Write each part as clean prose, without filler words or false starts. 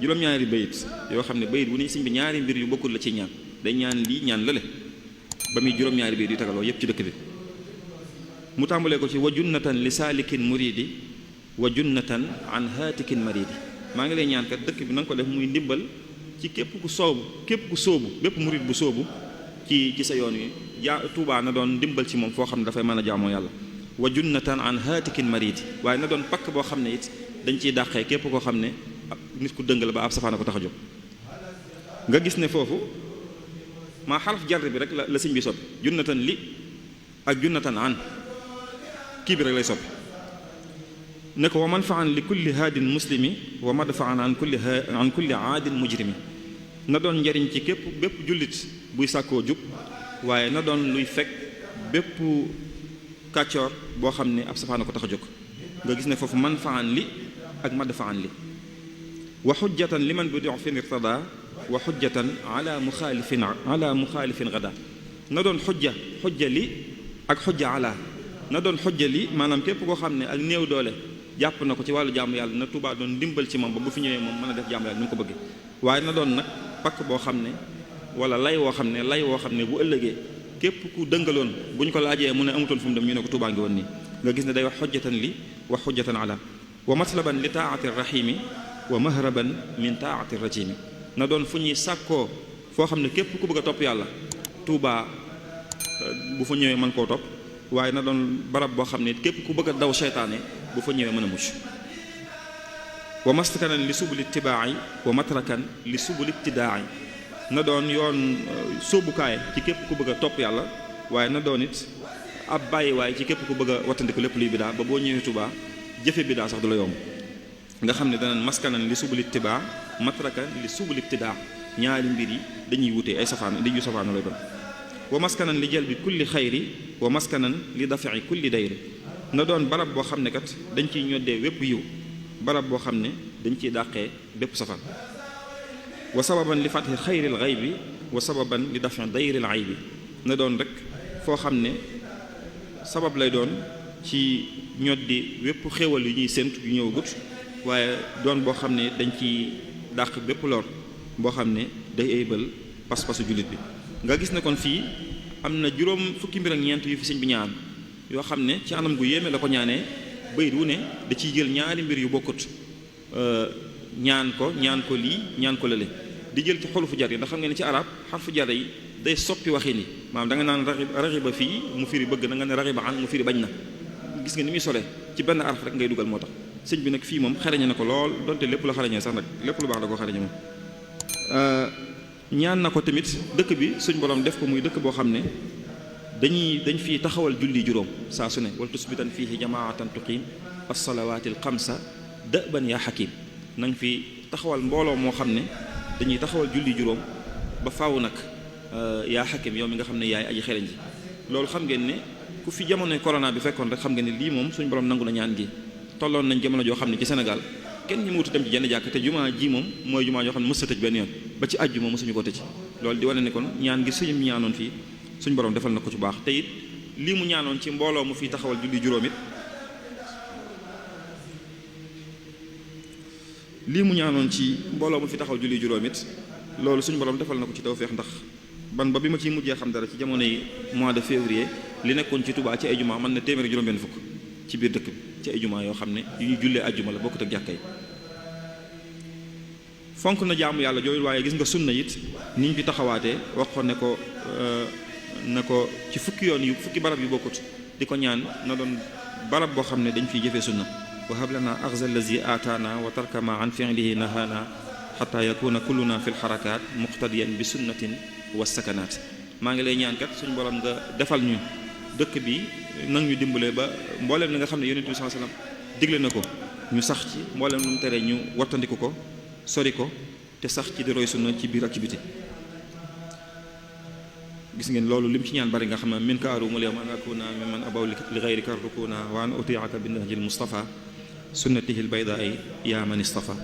juróom-ñaari bayit yoo xam ne bayit bu ne sëñ bi ñaari mbir yu bokkul la ci ñaan day ñaan lii ñaan lale ba muy juróom-ñaari bayit yu tagaloo yépp ci dëkk bi mu tàmbalee ko ci wa junnatan li saalikin muridi wa junnatan an haatikin maridi maa ngi lay ñaan kat dëkk bi na nga ko def muy ndimbal ci képp ku soobu bépp murid bu soobu ci sa yoon wi Tuubaa na doon ndimbal ci moom foo xam ne dafay mën a jaamoo yàlla wa junnatan an haatikin maridi waaye na doon pakk boo xam ne it dañ ciy dàqee képp koo xam ne nit ku dëng la ba ab safaana ko tax a jóg nga gis ne foofu maa xaraf jar bi rek la sëñ bi soppi junnatan li ak junnatan an kii bi rek lay soppi ne ko wa manfaan li kulli haadin muslimi wa madfaan an kulli aadin mujrimi na doon njariñ ci bépp jullit buy sàkkoo jub waaye na doon luy fekk bépp kàccoor boo xam ne ab safaana ko tax a jóg nga gis ne foofu manfaan li ak madfaan li wa xujjatan liman bi dox fin irtada wa xujjatan ala muxaalifin gada na doon xujja li ak xujja ala na doon xujja li maanaam képp koo xam ne ak néew doole jàpp na ko ci wàllu jaamu yàlla na Tuubaa doon dimbal ci moom ba bu fi ñëwee moom mën a def jaamu yàlla ni mu ko bëggee waaye na doon nag pakk boo xam ne wala lay woo xam ne bu ëllëgee képp ku dëngaloon bu ñu ko laajee mu ne amutoon fu mu dem ñu ne ko Tuubaa ngi woon nii nga gis ne day wax xujjatan li wa xujjatan ala wa matlaban li taati rahimi wa mahraban min taati rajimi na doon fu ñuy sàkkoo foo xam ne képp ku bëgg a topp yàlla Tuubaa bu fa ñëwee mën koo topp waaye na doon barab boo xam ne képp ku bëgg a daw seytaane bu fa ñëwee mën a mucc wa maskanan li subul ittibaa'i wa matrakan li subul ibtidaa'i na doon yoon sóobukaay ci képp ku bëgg a topp yàlla waaye na doon it ab bàyyi waaye ci képp ku bëgg a wattandiku lépp luy bidaa ba boo ñëwee Tuubaa jëfe bidaa sax du la yomb nga xam ne danañ maskanan li subul ittibaa matrakan li subul ibtidaa ñaari mbir yi dañuy wutee ay safaan dañuy safaanu lay doon wa maskanan li jalbi kulli xayri wa maskanan li dafi'i kulli dayri na doon barab boo xam ne kat dañ ciy ñoddee wépp yiw barab boo xam ne dañ ciy dàqee bépp safaan wa sababan li fathi xayril xaybi wa sababan li dafi'i dayril aybi na doon rek foo xam ne sabab lay doon ci ñoddi wépp xéewal yu ñuy séntu yu ñëw gut waaye doon boo xam ne dañ ciy dàq bépp lor boo xam ne day aybal pas-pasu jullit bi nga gis ne kon fii am na juróom fukki mbir ak ñeent yu fi sëñ bi ñaan yoo xam ne ci anam gu yéeme la ko ñaanee bayit wu ne da ciy jël ñaari mbir yu bokkut ñaan ko lii ñaan ko lële di jël ci xolufu jar yi ndax xam nga ne ci arab xarfu jar yi day soppi waxi ni maanaam da nga naan raxiba fii mu firi bëgg na nga ne raxiba an mu firi bañ na gis nga ni muy sole ci benn araf rek ngay dugal moo tax sëñ bi nag fii moom xarañe na ko lool donte lépp la xarañee sax nag lépp lu baax da ko xarañe moom ñaan na ko tamit dëkk bi suñ borom def ko muy dëkk boo xam ne dañ fii taxawal julli juróom saa su ne wal tusbitan fiihi jamaatan tuqiim as-salawaati al-xamsa da'ban yaa xakim na nga fi taxawal mbooloo moo xam ne dañuy taxawal julli juróom ba faaw nag yaa xakim yow mi nga xam ne yaay aji xereñ ji loolu xam ngeen ne ku fi jamonoy corona bi fekkoon rek xam ngeen ne lii moom suñ borom nangu na ñaan gi tolloon nañ jamono joo xam ne ci Sénégal kenn ñu mutu dem ci jenn jàkk te jumaa ji moom mooy jumaa joo xam ne mës a tëj benn yoon ba ci àjjuma mësuñu ko tëj loolu di wane ne kon ñaan gi suñu ñaanoon fii suñu borom defal na ko ci baax te it lii mu ñaanoon ci mbooloo mu fi taxawal julli juróom it loolu suñu borom defal na ko ci tawfeex ndax ban ba bi ma ciy mujjee xam dara ci jamonoy mois de février li nekkoon ci Touba ci ay jumaa mën na téeméeri juróom-benn fukk ci biir dëkk bi ci ay jumaa yoo xam ne yu ñu jullee ajjuma la bokkut ak jàkka yi fonk na jaamu yàlla jooyu waaye gis nga sunna it ni ñu fi taxawaatee wax ko ne ko na ko ci fukki yoon yu fukki barab yu bokkut di ko ñaan na doon barab boo xam ne dañ fiy jëfee sunna wa hab lana axza allazi aataana wa tarka ma an fi'lihi nahaana xata yakuna kulluna fi lxarakaat muqtadiyan bi sunnatin wa sakanaat maa ngi lay ñaan kat suñu borom nga defal ñu dëkk bi nag ñu dimbale ba mbooleem li nga xam ne yonent bi sallallahu alayhi wasallam digle na ko ñu sax ci mbooleem lu mu tere ñu wattandiku ko sori ko te sax ci di roy sunna ci biir ak ci biti gis ngeen loolu lim ci ñaan bari nga xam ne min ka arumu liyawma an akuna mimman abaw li ghayrika rukuna wa an uti'aka bi nahjil mustafa sunnatihi al bayda'i ya man istafa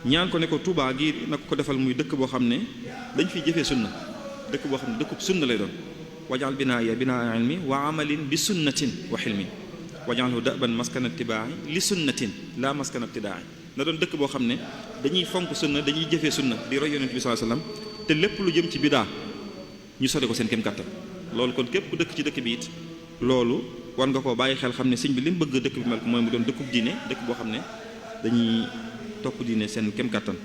ñaan ko ne ko Touba gi nag ko defal muy dëkk boo xam ne dañ fiy jëfee sunna dëkk boo xam ne dëkkub sunna lay doon wajal binaaya binaa ilmi wa amalin bi sunnatin wa xilmin wajalhu daban maskana tibaa'i li sunnatin la maskana ibtidaai na doon dëkk boo xam ne dañuy fonk sunna dañuy jëfee sunna di roy yonent bi sallallahu alayhi wasallam te lépp lu jëm ci bidaa ñu sori ko seen kem kàttan loolu kon képp ku dëkk ci dëkk bi it loolu war nga koo bàyyi xel xam ne sëñ bi li mu bëgg dëkk bi mel ko mooy mu doon dëkkub diine dëkk boo xam ne dañuy topp diine seen kem kàttan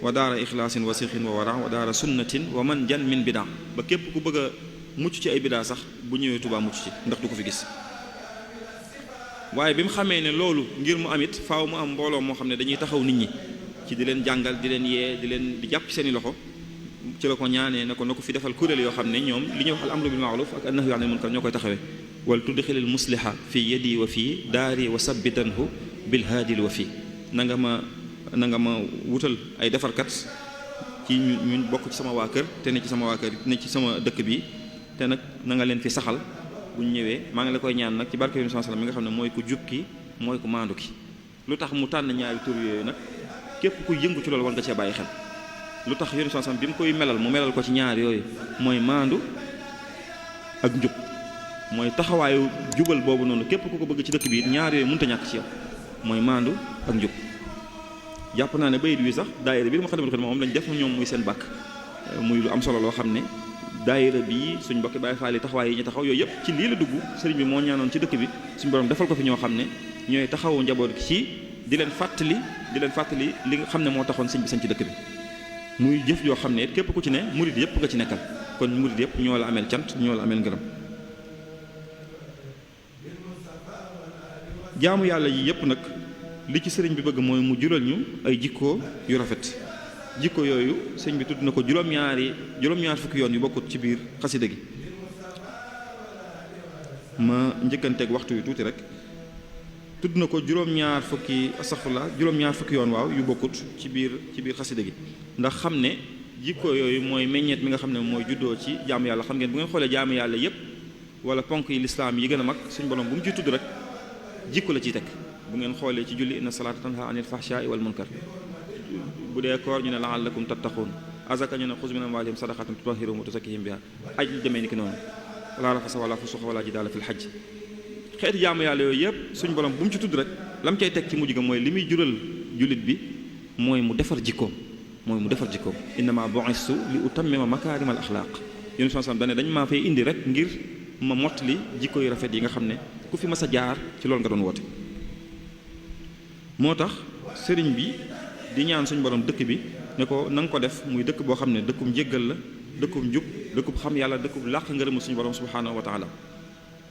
wa daara ixlaasin wa sixin wa wara wa daara sunnatin wa man jan min bidaa ba képp ku bëgg a mucc ci ay bidaa sax bu ñëwee Tuubaa mucc ci ndax du ko fi gis waaye bi mu xamee ne loolu ngir mu am it faaw mu am mbooloo moo xam ne dañuy taxaw nit ñi ci di leen jàngal di leen yee di jàpp ci seeni loxo ci la ko ñaanee na ko fi defal kuréel yoo xam ne ñoom li ñuy wax al amru bil ma'ruf ak annahyu anil munkar ñoo koy taxawee wal tudxilil musliha fi yadi wa fii daari wa sabbitanhu bil haadil wa fii na nga ma wutal ay defarkat ci ñu bokk ci sama waa kër te ne ci sama waa kër ne ci sama dëkk bi te nag na nga leen fi saxal bu ñu ñëwee maa ngi la koy ñaan nag ci barke Yonent sallallahu alayhi wasallam mi nga xam ne mooy ku jub ki mooy ku maandu ki lu tax mu tànn ñaari tur yooyu nag képp ku yëngu ci loolu war nga cee bàyyi xel lu tax Yonent sallallahu alayhi wasallam bi mu koy melal mu melal ko ci ñaar yooyu mooy maandu ak njub mooy taxawaayu jubal boobu noonu képp ku ko bëgg ci dëkk bi ñaar yooyu mënut a ñàkk ci yow mooy maandu ak njub jàpp naa ne bayit wi sax daayira bi Moukhaddamatoul Khidma moom lañ def ñoom muy seen bàkk muy lu am solo loo xam ne daayira bi suñ mbokki Baay Faal yi taxawaay yi ñu taxaw yooyu yëpp ci lii la dugg sëriñ bi moo ñaanoon ci dëkk bi suñu borom defal ko fi ñoo xam ne ñooy taxawu njaboot gi ci di leen fàttali li nga xam ne moo taxoon sëñ bi sañ ci dëkk bi muy jëf yoo xam ne képp ku ci ne murid yëpp nga ci nekkal kon murid yëpp ñoo la ameel cant ñoo la ameel ngërëm jaamu yàlla yi yëpp nag li ci sëriñ bi bëgg mooy mu jural ñu ay jikko yu rafet jikko yooyu sëñ bi tudd na ko juróom-ñaar fukki yoon yu bokkut ci biir xasida gi ma njëkkanteeg waxtu yu tuuti rek tudd na ko juróom-ñaar fukki yoon waaw yu bokkut ci biir xasida gi ndax xam ne jikko yooyu mooy meññeet mi nga xam ne mooy juddoo ci jaamu yàlla xam ngeen bu ngeen xoolee jaamu yàlla yépp wala ponk yi lislaam yi gën a mag suñ borom bu mu ciy tudd rek jikko la ciy teg bu ngeen xoolee ci julli inna salaata tanha anil fahshaai wal munkar bu dee koor ñu ne la'allakum tattaquun azaka ñu ne xuz min amwaalihim sadaqatan tutahhiruhum wa tuzakkihim biha aj li demee ni ki noonu wala rafasa wala fusuqa wala jidaala fil hajj xeeti jaamu yàlla yooyu yëpp suñ borom bu mu ci tudd rek lam cay teg ci mujj ga mooy li muy jural jullit bi mooy mu defar jikkoom innama bu'istu li utammima makaarimal axlaaq yéen sallam dañ maa fay indi rek ngir ma mottali jikko yu rafet yi nga xam ne ku fi mas a jaar ci loolu nga doon woote moo tax sëriñ bi di ñaan suñu borom dëkk bi ne ko na nga ko def muy dëkk boo xam ne dëkkum njéggal la dëkkum njub dëkkub xam yàlla dëkkub làq ngërëmu suñu borom subhaanahu wa taala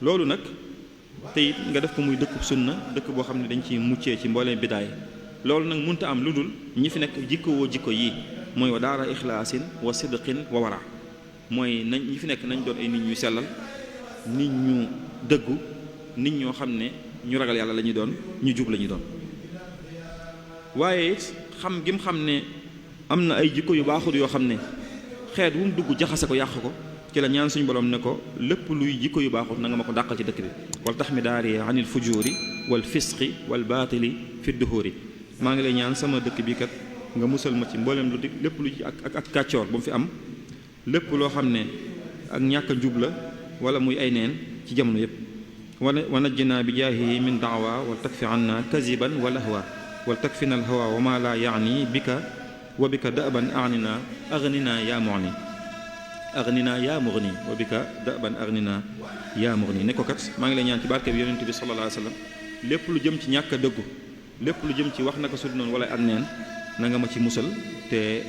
loolu nag te it nga def ko muy dëkkub sunna dëkk boo xam ne dañ ci muccee ci mbooleem bidaay loolu nag munta am lu dul ñi fi nekk jikko woo jikko yii mooy wa daara ixlaasin wa sidqin wa wara mooy nañ ñi fi nekk nañ doon ay nit ñuy sellal nit ñu dëggu nit ñoo xam ne ñu ragal yàlla la ñuy doon ñu jub la ñuy doon waaye it xam gi mu xam ne am na ay jikko yu baaxul yoo xam ne xeet wu mu dugg jaxase ko yàq ko ci la ñaan suñu borom ne ko lépp luy jikko yu baaxul na nga ma ko dàqal ci dëkk bi wal tax mi daari anil fujuuri wal fisqi wal baatili fi duhuri maa ngi lay ñaan sama dëkk bi kat nga musal ma ci mboolem lu di lépp lu ci ak kàccoor ba mu fi am lépp loo xam ne ak ñàkk a njub la wala muy ay neen ci jamono yépp wa najjina bi jaahihi min daawa wal takfi anna kaziban wal ahwa wal takfina al hawa wa ma la yaani bika wa bika da'ban aghnina yaa mughni wa bika da'ban aghnina yaa mughni ne ko kat maa ngi lay ñaan ci barke bi yonent bi sallallahu alayhi wa sallam lépp lu jëm ci ñàkk a dëggu lépp lu jëm ci wax naka su noonu wala ak neen na nga ma ci musal te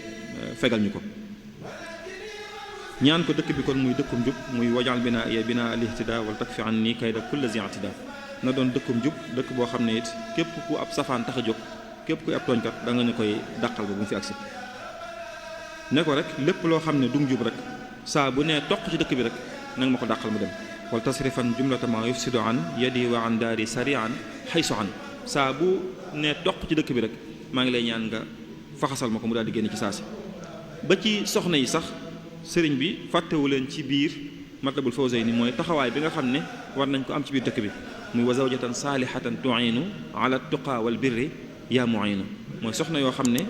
fegal ñu ko ñaan ko dëkk bi kon muy dëkkum jub muy wajal binaa ya binaa al ihtida wal takfi anni kayda kulli zi i'tida na doon dëkkum jub dëkk boo xam ne it képp ku ab safaan tax a jóg képp kuy ab tooñkat da nga ñu koy dàqal ba bu mu fi agsi ne ko rek lépp loo xam ne du jub rek saa bu nee toq ci dëkk bi rek na nga ma ko dàqal mu dem wal tasrifan jumlatama yufsidu an yadi wa an daari sarian xaysu an saa bu nee toq ci dëkk bi rek maa ngi lay ñaan nga faxasal ma ko mu daal di génn ci saa si ba ci soxna yi sax sëriñ bi fàttewu leen ci biir Matlabul Fawzayni mooy taxawaay bi nga xam ne war nañ ko am ci biir dëkk bi muy wa zawjatan saalihatan tu'inu ala tuqa wal birri yaa mu'inu mooy soxna yoo xam ne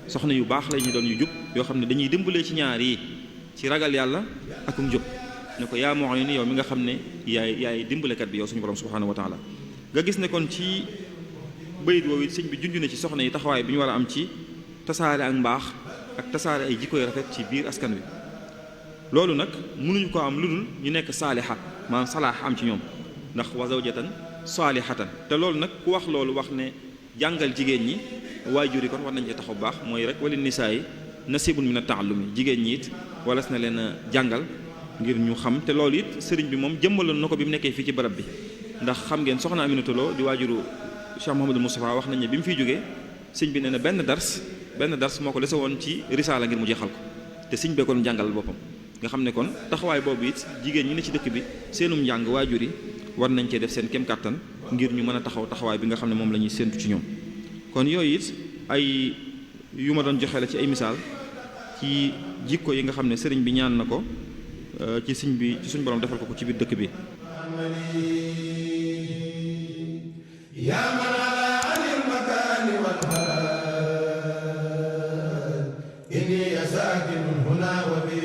soxna yu baax la ñu doon yu jub yoo xam ne dañuy dimbalee ci ñaar yi ci ragal yàlla akum jub ne ko yaa mu'inu yow mi nga xam ne yaay dimbalekat bi yow suñu borom subhanahu wa taala nga gis ne kon ci bayit woowu it sëñ bi junj na ci soxna yi taxawaay bi ñu war a am ci tasaare ak mbaax ak tasaare ay jikko yu rafet ci biir askan wi loolu nag mënuñu ko am lu dul ñu nekk saaliha maanaam salaax am ci ñoom ndax wa zawjatan saalihatan te loolu nag ku wax loolu wax ne jàngal jigéen ñi waajur yi kon war nañ ci taxaw bu baax mooy rek wala nisaa yi nasibun min at-ta'allumi jigéen ñi it walas na leen a jàngal ngir ñu xam te loolu it sëriñ bi moom jëmmaloon na ko bi mu nekkee fii ci barab bi ndax xam ngeen soxna Aminata Lo di waajuru Cheikh Mouhamadou Moustapha wax nañ ne bi mu fiy jógee sëñ bi nee na benn dars moo ko dese woon ci risaala ngir mu jeexal ko te sëñ bee ko doon jàngal boppam nga xam ne kon taxawaay boobu it jigéen ñi ne ci dëkk bi seenum njàng waajur yi war nañ cee def seen kem kàttan ngir ñu mën a taxawaay bi nga xam ne moom la ñuy séentu ci ñoom kon yooyu it ay yu ma doon joxe la ci ay misaal ci jikko yi nga xam ne sëriñ bi ñaan na ko ci suñ borom defal ko ci biir dëkk bi inni sakin huna wa bi